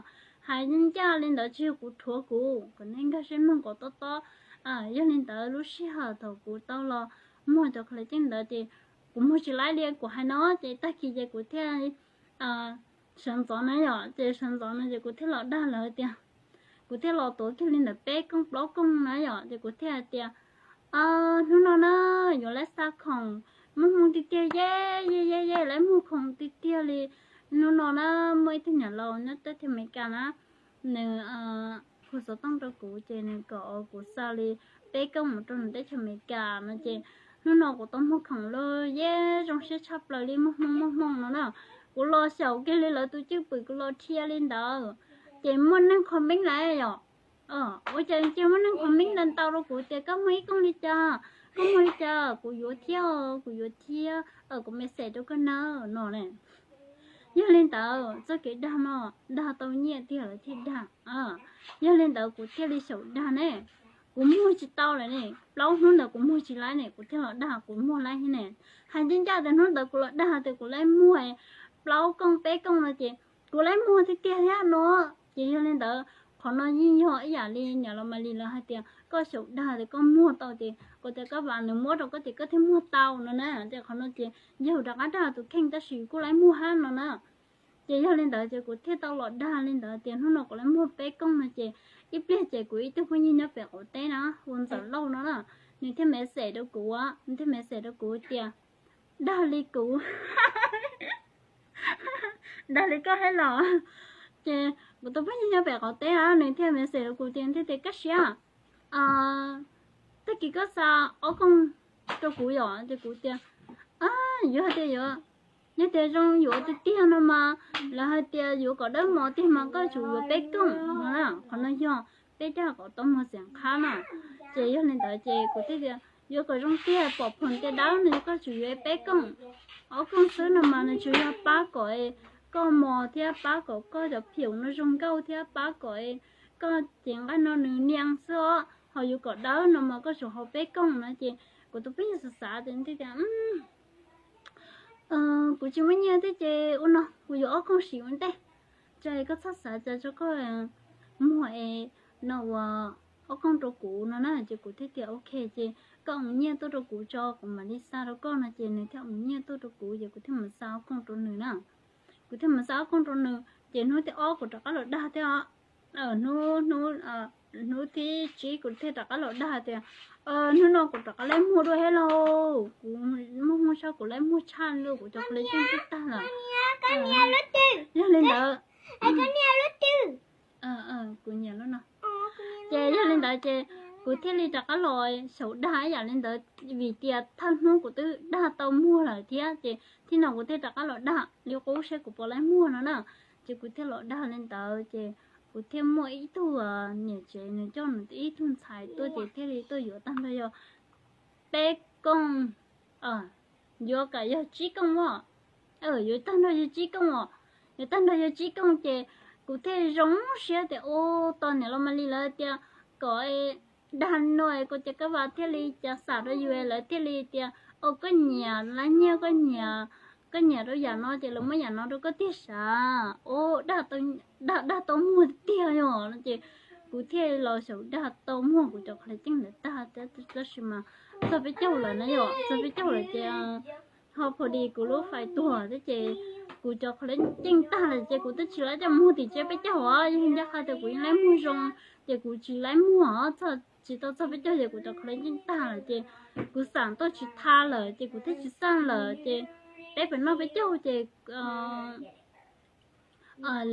Hais ncaj li ntawd tsis yog kuv rhuav kuv, kom nej nkag siab mloog kom tob tob. Yog li ntawd lub sij hawm thaum kuv tau los muag cov khav ceeb ntawd ces kuv muag tsis laib li kuv hais no ces tag kis ces kuv thiaj sawv ntxov na yom, ces sawv ntxov no ces kuv thiaj los dag lawv tias, kuv thiaj los tuav kiag li ntawm peb kooj plaub kooj na yom, ces kuv thiaj hais tias hnub no na yuav lawv xa khoom, muaj hmoo tiag tiag, ye ye ye ye, lawv muag khoom tiag tiag li. Hnub no na muaj ib tug niam laus nyob teb chaws Amelikas na, nws hu xov tooj rau kuv ces nws kom kuv xa li peb kooj mus rau nws teb chaws Amelikas no ces hnub no kuv tau muag khoom lawm, ye zoo siab tshaj plaws li, muaj hmoo muaj hmoo no na. Kuv los xyaum kiag li lawv tus cwj pwm, kuv los dhia li ntawd ces muaj neeg comment lawm yom. Ua cas cia muaj neeg comment ntau ntau rau kuv tias koj muag ib kooj li cas, koj muag li cas, kuv yuav thiab, kuv yuav thiab, kuv message rau koj nawb no ne. Yog li ntawd txoj kev dag no dag tau nyiaj tiag lawv thiaj dag. Yog li ntawd kuv thiaj li xyaum dag ne. Kuv muag tsis tau lawm ne, plaub hnub ntawd kuv muag tsis laib ne, kuv thiaj los dag kuv muag laib thiab ne. Hais ncaj ncaj tias hnub ntawd kuv los dag tias kuv laib muag plaub kooj peb kooj no ces kuv laib muag tiag tiag thiab no. Ces yog li ntawd qhov no yeej yog ib yam li niam laus Malis lawv hais tias koj xyaum dag tias koj muag tau ces kuv tias koj vam nws muab rau koj ces koj thiaj muag tau no na. Ces qhov no ces yog rov qab dag tus kheej tab sis kuj laib muag hab no na. Ces yog li ntawd ces kuv thiaj tau los dag li ntawd tias hnub no kuv laib muag peb kooj no ces ib pliag ces kuv ib tug phooj ywg nyob pem qaum teb na hu Ntxawm Lauj no na, nws thiaj message rau kuv, nws thiaj message rau kuv tias dag li kuv, dag li koj thiab los? Ces kuv tus phooj ywg nyob pem qaum teb na nws thiaj message rau kuv tias thiaj tias koj siab tag kis koj xa ob kooj rau kuv yom? Ces kuv tias yuav hais tias yuav, yog tias zoo yuav tiag tiag no mas lawv hais tias yuav kom dawb mos tiag mas koj tsum yuav peb kooj no na. Qhov no yog peb caj kom tau muag xiam qhab na. Ces yog li ntawd ces kuv thiaj tias yuav kom zoo tiag pom phoom tias dawb no koj tsum yuav peb kooj. Ob kooj xwb no mas nws tsuas yog pab kom koj mos thiab pab kom koj cov phiaum no zoo nkauj thiab pab kom koj cev nqaij no nws nias xwb os, ho yuav kom dawb no mas koj tsum haus peb kooj no. Ces kuv tus phooj ywg xav xav ces thiaj tias kuv tsis muaj nyiaj thiab ces ua no kuv yuav ob kooj sim ua ntej, ces koj txhob xav ces koj muag es no ua ob kooj rau kuv no na. Ces kuv thiaj tias ok ces koj ua nyiaj tuaj rau kuv tso kuv mam li xa rau koj no. Ces nws thiaj ua nyiaj tuaj rau kuv ces kuv thiaj mus xa ob kooj rau nws na. Kuv thiaj mus xa ob kooj rau nws ces hnub thib ob kuv rov qab los dag thiab os. Hnub, hnub, hnub thib tsib kuv thiaj rov qab los dag tias hnub no kuv rov qab laib muag dua thiab lauj, kuv muaj hmoo tshaj kuv laib muag tshaj li kuv cov khav ceeb twb tag lawm. Yog li ntawd, kuv nyiam lub no. Ces yog li ntawd ces kuv thiaj li rov qab los xyaum dag ib yam li ntawd vim tias thawj hnub kuv twb dag tau muag lawm thiab ces thib no kuv thiaj rov qab los dag li qub saib kuv puas laib muag no na. Ces kuv thiaj los dag li ntawd ces kuv thiaj muaj ib tug niam tsev nws coj nws ib tug ntxhais tuaj ces thiaj li tuaj yuav tag nrho yog peb kooj, yuav kom yog tsib kooj os. Yuav tag nrho yog tsib kooj os. Yuav tag nrho yog tsib kooj ces kuv thiaj zoo siab tias ua tau niam laus Malis lawv tias kom dag no kuv ces koj vas thiaj li cas xam rau yus lawv thiaj li tias ua koj nyiam laib nyiaj, koj nyiam, koj nyiam rau yam no ces lawv muab yam no rau koj tiag sav. Ua dag, dag tau muag tiag yog no ces kuv thiaj los xyaum dag tau muag kuv cov khav ceeb ntawd tag. Tab sis mas txog peb caug lawm na yom, txog peb caug lawm ces ho pha dis kuv lub fais tuag thiab ces kuv cov khav ceeb tag lawm ces kuv twb tsis laib coj muag tim tsiab peb caug os. Yog ncaj qha tias kuv yeej laib muag zoo ces kuv tsis laib muag os, txog tsis tau txog peb caug ces kuv cov khav ceeb tag lawm ces kuv xam tuaj tsis tha lawm ces kuv thiaj tsis xaj lawm ces peb pem noj peb caug ces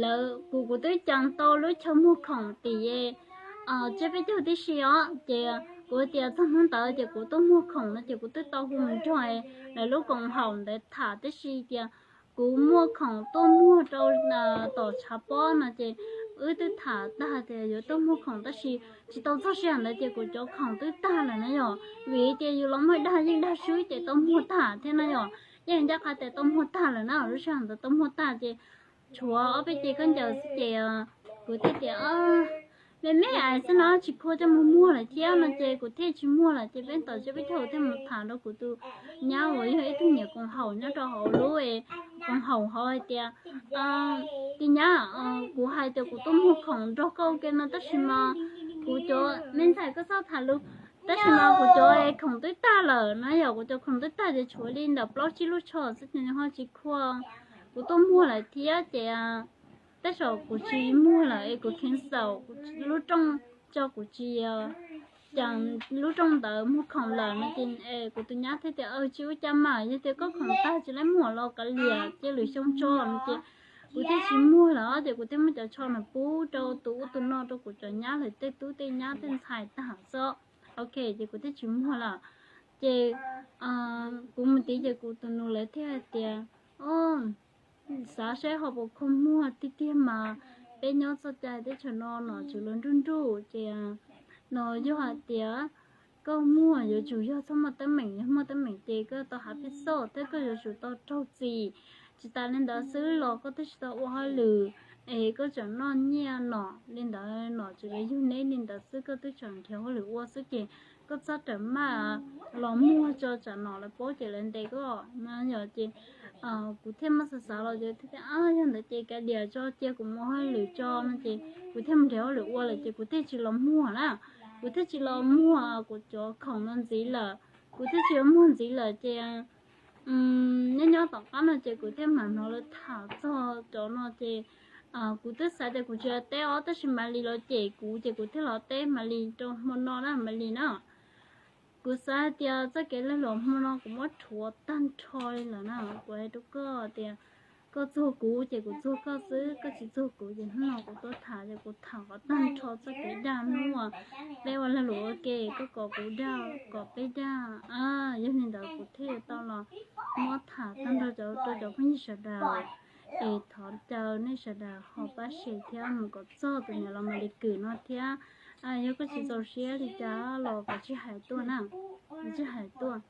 lawv, kuv, kuv twb ceev tau lub chaw muag khoom tim tsiab peb caug tib si os ces kuv tias txog hnub ntawd ces kuv tuaj muag khoom no ces kuv twb tau hu mus nrog lawv lub koom haum ntawd tham tib si tias kuv muaj khoom tuaj muag rau tom tshav pob no ces wb twb tham tag tias yuav tuaj muag khoom tab sis tsis tau txog sij hawm ntawd ces kuv cov khoom twb tag lawm na yom, vim tias yus los muag dag yeej dag swb ces tau muag tag thiab na yom. Yeej ncaj qha tias tau muag tag lawm na, lub sij hawm ntawd tau muag tag ces tshuav ob peb ce khaub ncaws xwb ces kuv thiaj tias Me me ais xwb no tsis khuv coj mus muag lawm thiab no ces kuv thiaj tsis muag lawm ces peb tom tsiab peb caug thiaj mus tham rau kuv tus nyab uas yog ib tug niam koom haum nyob rau hauv lub koom haum hauv hais tias, tis nyab, kuv hais tias kuv tuaj muag khoom nrog koj ua ke no tab sis mas kuv cov me ntxhais koj txhob tham lus, tab sis mas kuv cov khoom twb tag lawm na, yog kuv cov khoom twb tag ces tshuav li ntawm plaub tsib lub tsho xwb ces nws ho tsis khuv, kuv tuaj muag lawm thiab ces tej zaum kuv tsis muag lawm es kuv kheev xaum lub rooj tso kuv tsis, ces lub rooj ntawd muag khoom lawm no ces kuv tus nyab thiaj tias tsis ua cas mas yog tias koj khoom tag tsis laib muag los kav liam cia lwm xyoo tso no ces kuv thiaj tsis muag lawm ces kuv thiaj muab cov tsho no pub rau tus ub tus no rau kuv cov nyab lawm tej tub tej nyab tej ntxhais tag xwb. Ok ces kuv thiaj tsis muag lawm. Ces kuv mus tid ces kuv tus nus lawv thiaj hais tias, o, xav saib ho puas kho muag tiag tiag mas peb nyob txoj cai teb chaws no nom tswv los nruj nruj ces no yog hais tias koj muag yuav tsum yog txhob muaj teeb meem, yog muaj teeb meem ces koj tau hav pij xoj thiab koj yuav tsum tau raug txim. Tsis tas li ntawd xwb los koj twb tsis tau ua hauj lwm es koj tseem noj nyiaj nom li ntawd, nom tswv los yug neb li ntawd xwb koj twb tseem nrhiav hauj lwm ua xwb ces koj txhob rawm maj los muag tso tsam nom lawv paub ces lawv ntes koj no yog ces kuv thiaj muab xav xav los ces thiaj tias yog ntawd ces kav liam tso cia kuv mus hauj lwm tso no ces kuv thiaj mus nrhiav hauj lwm ua lawm ces kuv thiaj tsis los muag na, kuv thiaj tsis los muag kuv cov khoom no ntxiv lawm, kuv thiaj tsis los muag ntxiv lawm ces nyob nyob tom qab no ces kuv thiaj mam hnov lawv tham txog cov no ces kuv twb xav tias kuv tsis teb os tab sis Malis los cem kuv ces kuv thiaj los teb Malis rau hmo no na Malis na. Kuv xav hais tias txoj kev lag luam hmo no kuv muab rhuav tag nrho li lawm na, kuv hais rau koj tias koj txuag kuv ces kuv txuag koj xwb, koj tsis txuag kuv ces hnub no kuv tuaj tham ces kuv tham kom tag nrho txoj kev dag hnub uas peb ua lag luam ua ke, koj kom kuv dag kom peb dag, yog li ntawd kuv thiaj yuav tau los muab tham tag nrho rau cov phooj ywg sawv daws. Es thov caw nej sawv daws ho pab share thiab mus kom txog tus niam laus Malis Kwm no thiab. Yog koj tsis txaus siab li cas los koj tsij hais tuaj na, koj tsij hais tuaj.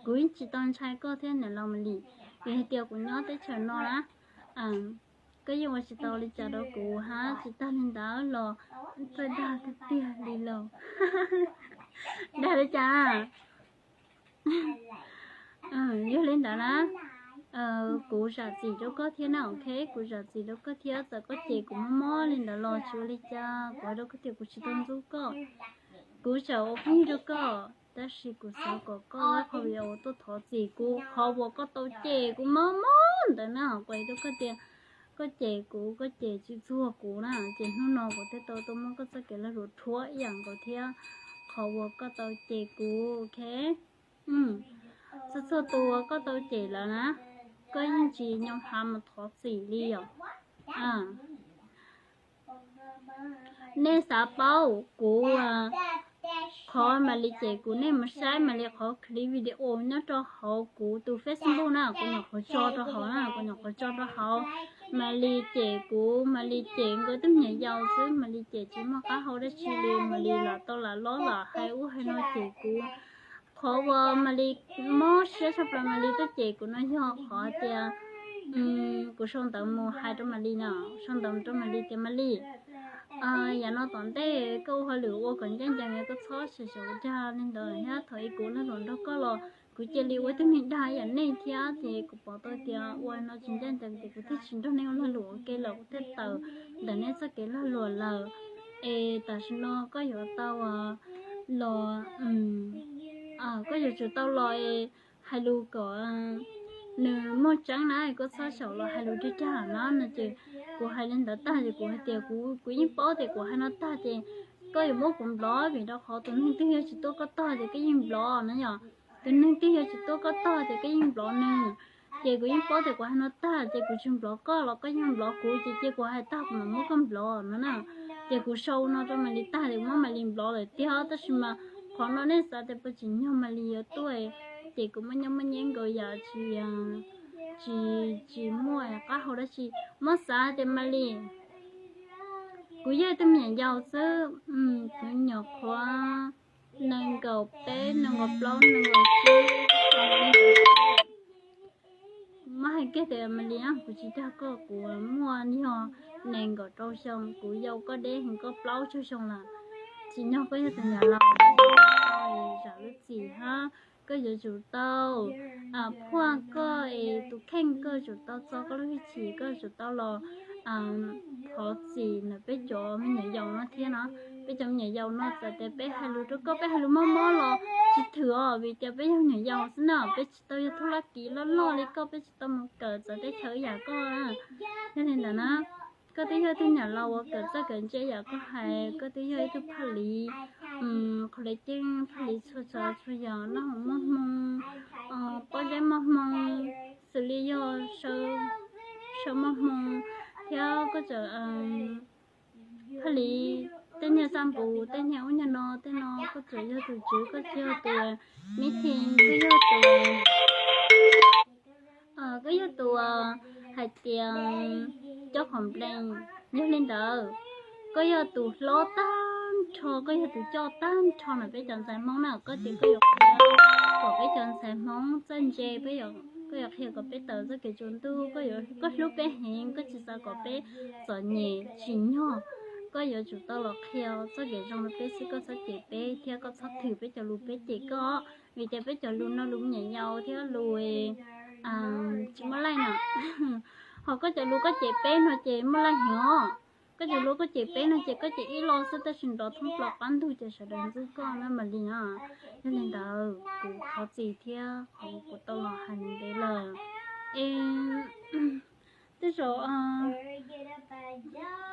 Kuv yeej tsis tau ntshai koj thiab niam laus Malis, vim hais tias kuv nyob teb chaws no na, koj yeej ua tsis tau li cas rau kuv hab. Tsis tag li ntawd los txawj dag tiag tiag li los dag li cas. Yog li ntawd na, kuv zam txim rau koj thiab na, ok, kuv zam txim rau koj thiab. Txawm koj cem kuv mob mob li ntawd los tsis ua li cas, kuv hais rau koj tias kuv tsis tau ntxub koj, kuv tseem ua phooj ywg rau koj, tab sis kuv xav kom koj lab qhov video tuaj thov txim kuv qhov uas koj tau cem kuv mob mob ntawd na. Kuv hais rau koj tias koj cem kuv, koj cem tsis txuag kuv na, ces hnub no kuv thiaj tau tuaj muab koj txoj kev lag luam rhuav ib yam nkaus thiab qhov uas koj tau cem kuv, ok. Txhua txhua tus uas koj tau cem lawm na, koj yeej tsis nyoo hav mus thov txim li os. Nej xav paub kuv, qhov Malis cem kuv, nej mus saib Malis qhov clip video nyob rau hauv kuv tus Facebook na, kuv nyuam qhuav tso rau hauv na, kuv nyuam qhuav tso rau hauv. Malis cem kuv, Malis cem nkawd tus me nyuam yaus xwb, Malis cem tsis muaj qab hau dab tsi li, Malis lam tau lam lob lam hais ub hais no cem kuv. Qhov uas Malis mob siab tshaj plaws Malis tuaj cem kuv no yog qhov tias kuv sau ntawv mus hais rau Malis no, sau ntawv mus rau Malis tias Malis, yav no tom ntej koj ua hauj lwm ua kom ncaj ncees, koj txhob xyaum dag li ntawd thiab, thaum ub kuv lag luam nrog koj los kuv cia li ua ib tug neeg dag ib yam nej thiab, ces kuv pom tau tias ua no tsis ncaj ncees ces kuv thiaj tsis nrog nej ua lag luam ua ke lawm, kuv thiaj tawm ntawm nej txoj kev lag luam lawm. Es tam sim no koj yuav tau los, koj yuav tsum tau los hais lus kom nws muaj tseeb na, koj txhob xyaum los hais lus dag dag na no. Ces kuv hais li ntawd tag ces kuv hais tias kuv, kuv yeej paub tias kuv hais no tag ces koj yuav muab kuv block, vim rau qhov tus neeg twg yog tsis tuaj koj tog ces koj yeej block na yom. Tus neeg twg yog tsis tuaj koj tog ces koj yeej block nws. Ces kuv yeej paub tias kuv hais no tag ces kuv tsis block koj los koj yeej block kuv, ces cia kuv hais tag kuv mam muab koj block no na. Ces kuv sau no rau Malis tag ces kuv muab Malis block lawm tiag, tab sis mas qhov no nej xav tias puas tsim nyog Malis yuav tuaj, ces kuv muaj nyob muaj nyiaj nkaus yam tsis, tsis, tsis muaj qab hau dab tsi. Muab xav tias Malis, kuv yog ib tug me nyuam yaus xwb, kuv nyuam qhuav nees nkaum peb nees nkaum plaub nees nkaum tsib, Muab hais kiag tias Malis, kuv tsis dag koj, kuv muaj yog nees nkaum rau xyoo, kuv yau koj deb heev, koj plaub caug xyoo lawm. Tsim nyog koj yog tus niam laus, koj tsis tau zam lub txim hab, koj yuav tsum tau phuaj koj es tus kheej, koj yuav tsum tau txo koj lub hwj chim, koj yuav tsum tau los thov txim ntawm peb cov me nyuam yaus no thiab no. Peb cov me nyuam yaus no txawm tias peb hais lus rau koj, peb hais lus mob mob los tsis thwm os, vim tias peb yog nyuam yaus xwb na, peb tsis tau yog thub lab kiv loj loj li koj, peb tsis tau mus kawm txawv teb chaws ib yam koj na. Yog li ntawd na, koj twb yog ib tug niam laus uas kawm txawj kawm ntse yam koj hais, koj twb yog ib tug phaj liv, qhov le ceeb phaj liv txhua tsav txhua yam, noj haus muaj hmoo, pob zeb muaj hmoo, xws li yog saw muaj hmoo, thiab koj txawm phaj liv tej niag xaj npus, tej niag ub niag no, tej no koj txawm yog tus tswv, koj tsis yog tus miv thim, koj yog tus, koj yog tus hais tias coj qhov nplees. Yog li ntawd, koj yog tus hlob tag nrho, koj yog tus coj tag nrho na peb cov ntxhais Hmoob na, koj ces koj yuav qhia kom peb cov ntxhais Hmoob txawj ntse, koj yuav qhia kom peb tawm txoj kev tsaus ntuj, koj hlub peb heev, koj tsis xav kom peb txom nyem tsim nyog. Koj yuav tsum tau los qhia txoj kev zoo rau peb xwb, koj txhob cem peb thiab koj txhob thwm peb cov lus peb cem koj, vim tias peb cov lus no lus me nyuam yaus thiab lus tsis muaj laij na. Ho koj cov lus koj cem peb no ces muaj laij heev os. Koj cov lus koj cem peb no ces koj cem ib lo xwb tab sis nrov thoob plaws qab ntug ces sawv daws ntxub koj na Malis na. Yog li ntawd kuv thov txim thiab qhov kuv tau los hais ntev lawm. Es tej zaum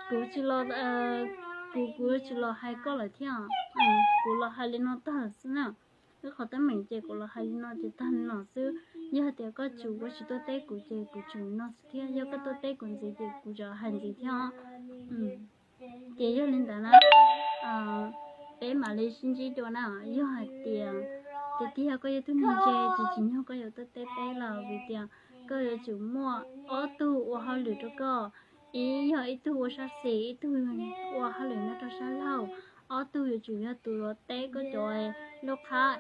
kuv tsis los, kuv, kuv tsis los hais koj lawm thiab. Kuv los hais li no tag lawm xwb na. Wb qhov teeb meem ces kuv los hais li no ces tag li no xwb. Yog hais tias koj tsis, koj tsis tuaj teb kuv ces kuv tseem no xwb thiab, yog koj tuaj teb kuv ntxiv ces kuv tseem hais ntxiv thiab. Ces yog li ntawd na, peb mam li sib ntsib dua na. Yog hais tias tiag tiag koj yog tug neeg ntse ces tsim nyog koj yuav tuaj teb peb lawm, vim tias koj yuav tsum muaj ob tug ua hauj lwm rau koj. Ib yog ib tug ua sab xis, ib tug ua hauj lwm nyob rau sab laug. Ob tug yuav tsum yog tus los teb koj cov lub qhab,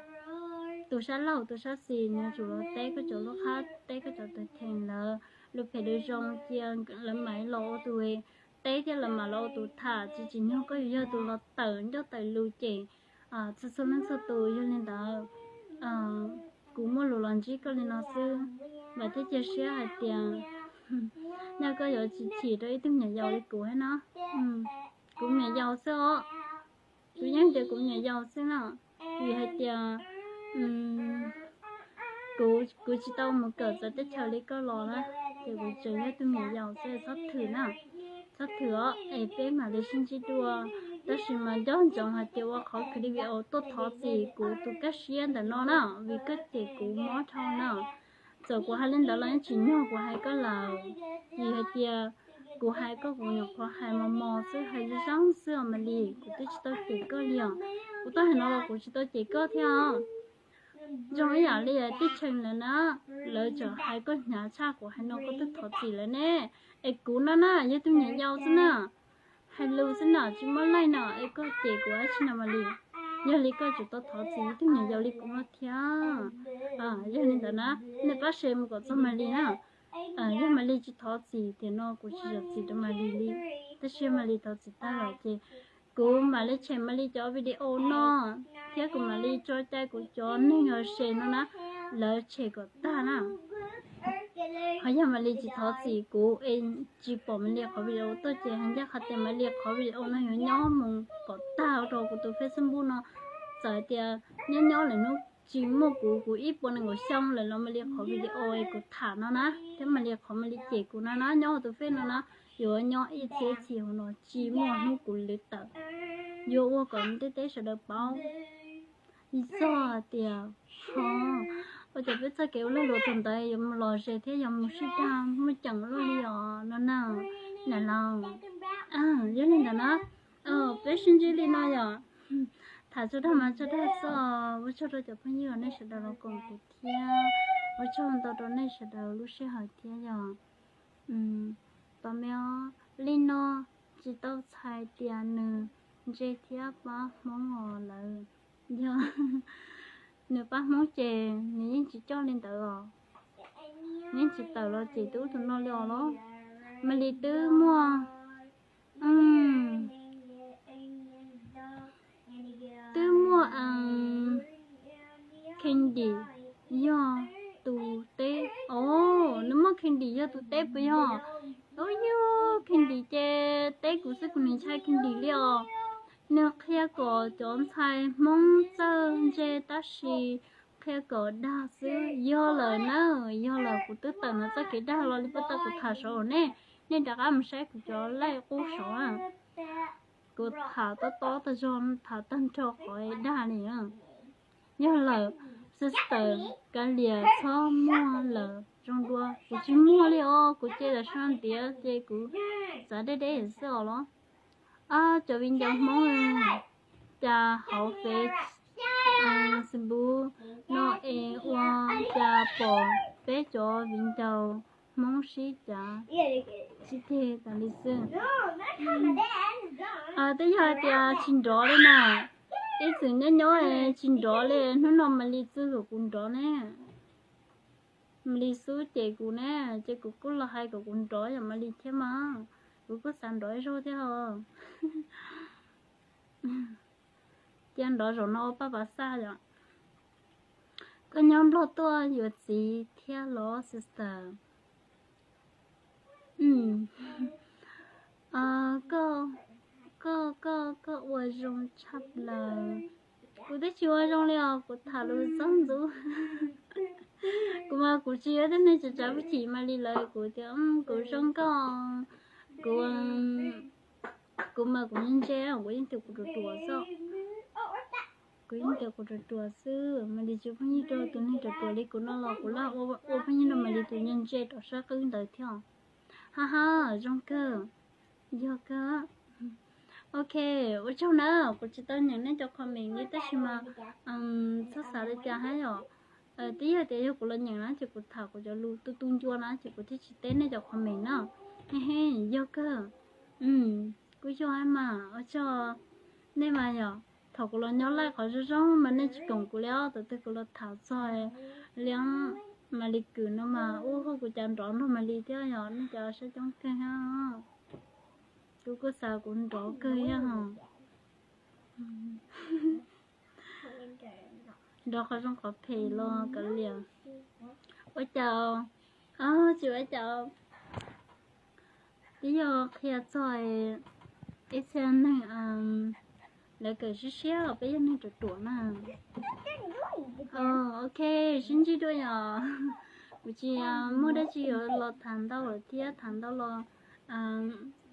tus sab laug tus sab xis nws yuav tsum los teb koj cov lub qhab, teb koj cov tus theem lawv lub phem lub zoo, cia lawv mam los ua tus teb thiab lawv mam los ua tus tham, tsis tsim nyog koj yuav yog tus los tawm ncauj tawm lus cem txhua txhua leej txhua tus. Yog li ntawd kuv muaj lus los ntsib koj li no xwb, vam thiab cia siab hais tias nyaj koj yuav tsis chim rau ib tug nyuam yaus li kuv thiab no. Kuv nyuam yaus xwb os, kuv yeej tias kuv nyuam yaus xwb na, vim hais tias kuv, kuv tsis tau mus kawm txawv teb chaws li koj los na, ces kuv tseem yog tug nyuam yaus xwb, txhob thwm na, txhob thwm os, es peb mam li sib ntsib dua. Tab sis mas nco ntsoov hais tias ua qhov clip video tuaj thov txim kuv tus kaj siab ntawm no na, vim koj cem kuv mob dhau na. Txawm kuv hais li ntawd los yeej tsim nyog kuv hais koj lawm, vim hais tias kuv hais koj kuv nyuam qhuav hais mos mos xwb, hais zoo zoo xwb os Malis, kuv twb tsis tau cem koj li os. Kuv tuaj hais no los kuv tsis tau cem koj thiab os. Zoo ib yam li tib cheem lawm na, lawv tseem hais koj hnyav tshaj kuv hais no koj twb thov txim lawm ne. Es kuv no na yog tug nyuam yaus xwb na, hais lus xwb na tsis muaj laij na, es koj cem kuv dab tsi no Malis? Yog li koj tsum tau thov txim ib tug nyuam yaus li kuv no thiab. Yog li ntawd na, nej pab share mus kom txog Malis na. Yog Malis tsis thov txim tiam no kuv tsis zam txim rau Malis li, tab sis yog Malis thov txim tag lawm ces kuv mam li tshem Malis cov video no, thiab kuv mam li tso cai kuv cov neeg uas share no na, lawv tshem kom tag na. Ho yog Malis tsis thov txim kuv es tsis pom Malis qhov video tuaj ces hais ncaj qhov tias Malis qhov video no yuav nyob mus kom tag rau kuv tus Facebook no. Txawm tias nyob nyob lawm hnub tsis muaj kuv, kuv ib puas nees nkaum xyoo lawm los Malis qhov video es kuv tham no na, thiab Malis qhov Malis cem kuv no na nyob hauv tus Face no na, yuav nyob ib txhiab txhis hauv no tsis muaj hnub kuv lwv tawm. Yuav ua kom ntiaj teb sawv daws paub txog tias ua cas peb txoj kev ua lag luam thaum ntawd yuav mus lom zem thiab yuav mus sib dag muaj ceem luaj li os no na, niam laus. Yog li ntawd na, peb sib ntsib li no yom. Tham txog dag mas txog dag xwb, ua tsaug rau cov phooj ywg uas nej sawv daws los koom kuv thiab, ua tsaug ntau rau nej sawv daws lub sij hawm thiab yom. Pab me os, li no tsis tau txhais tias nws ntse thiab pab Hmoob os lawm. Yog nws pab Hmoob ces nws yeej tsis coj li ntawd os. Neb tsis tawm los ces twb ua tus no li os los. Mas li twb muaj, twb muaj Candy yog tus teb. Os, nws muaj Candy yog tus teb puas yog? Ub, yog Candy ces teb kuv xwb, kuv nim ntshai Candy li os. Nws qhia kom cov ntxhais Hmoob txawj ntse tab sis qhia kom dag xwb. Yog lawm na, yog lawm, kuv twb tawm ntawm txoj kev dag los li puag ta, kuv tham saud nej, nej rov qab mus saib kuv cov live qub saud na. Kuv tham tob tob tag zog, tham tag nrho qhov dag li na. Yog lawm, sister, kav liam txhob muag lawm zoo dua. Kuv tsis muag li os, kuv cia tam sim no ntiav ces kuv txav deb deb xwb os los. Cov viv ncaus Hmoob, cas hauv Facebook no es ua cas pom peb cov viv ncaus Hmoob sib cav sib ceg tas li xwb. Twb yog hais tias tsis nrov li na, ib txwm nyob nyob tsis nrov li, hnub no mam li txwj kom kuv nrov ne. Mam li xub cem kuv ne, ces kuv kuj los hais kom kuv nrov yam mam li thiab mas. Kuv kuj xav nrov ib zaug thiab os. Cia nrov zaum no ua paj pas xaj yom. Koj nyob Nplog tuaj yuav txiv thiab los sister? Koj, koj, koj, koj ua zoo tshaj plaws. Kuv twb tsis ua zoo li os, kuv tham lus txog ntxub. Kuv mas kuv tsis yog tej neeg tsav tsav puj chim mas li lawm, kuv tias kuv zoo nkauj, kuv, kuv mas kuv ntse, kuv yeej tias kuv ruam ruam xwb. Kuv yeej tias kuv ruam ruam xwb, mam li tsis pheej yig rau tus neeg ruam ruam li kuv no los kuv laj ua pheej yig rau mam li tus ntse ntse rau sab qwb ntawd thiab. Ha ha, zoo kawg, yog kawg. Ok, ua tsaug na, kuv tsis tau nyeem nej cov comment li tab sis mas txhob xav li cas hab yom. Twb yog tias yog kuv los nyeem na ces kuv tham kuv cov lus tu tu ncua na ces kuv thiaj tsis teb nej cov comment na. He he, yog kawg. Kuj yog hab mas, ua tsaug nej mas yom. Thaum kuv los nyob laij qhov zoo zoo mas nej tsis koom kuv li os, thaum twg kuv los tham txog li mas li kws no mas ua kuv cas nrov nrog mam li thiab yom, nej cov saib coob kawg hab. Kuv kuj xav kuv nrov kawg thiab hos. Nrov qhov zoo qhov phem los kav liam. Ua cas, tsis ua cas. Twb yog qhia txog ib txhia neeg lawv kawm siab siab los peb yog neeg ruam ruam na. Ok, sib ntsib dua yom. Kuv tsis muaj dab tsi yuav los tham ntau lawm thiab, tham ntau los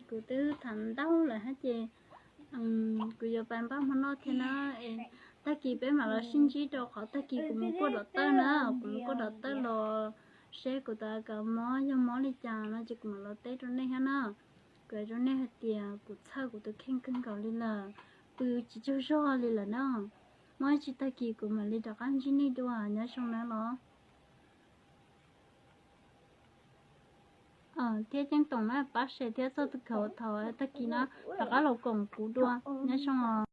kuv twb tham ntau lawm hab ces kuv yuav pais npaj hmo noj thiab na. Es tag kis peb mam los sib ntsib rau qhov tag kis kuv mus kuaj dom tawj na, kuv mus kuaj dom tawj los seb kuv tus a kav mob yog mob li cas no ces kuv mam los teb rau nej thiab na. Kuv hais rau nej hais tias kuv txhawj kuv tus kheej kawg nkaus li lawm, pw tsis tsaug zog li lawm na. Muaj ib tsam tag kis kuv mam li rov qab ntsib nej dua, nyob zoo na los. Thiab ceeb toom na, pab share thiab txog tus kheej thaum tag kis na, rov qab los koom kuv dua, nyob zoo os.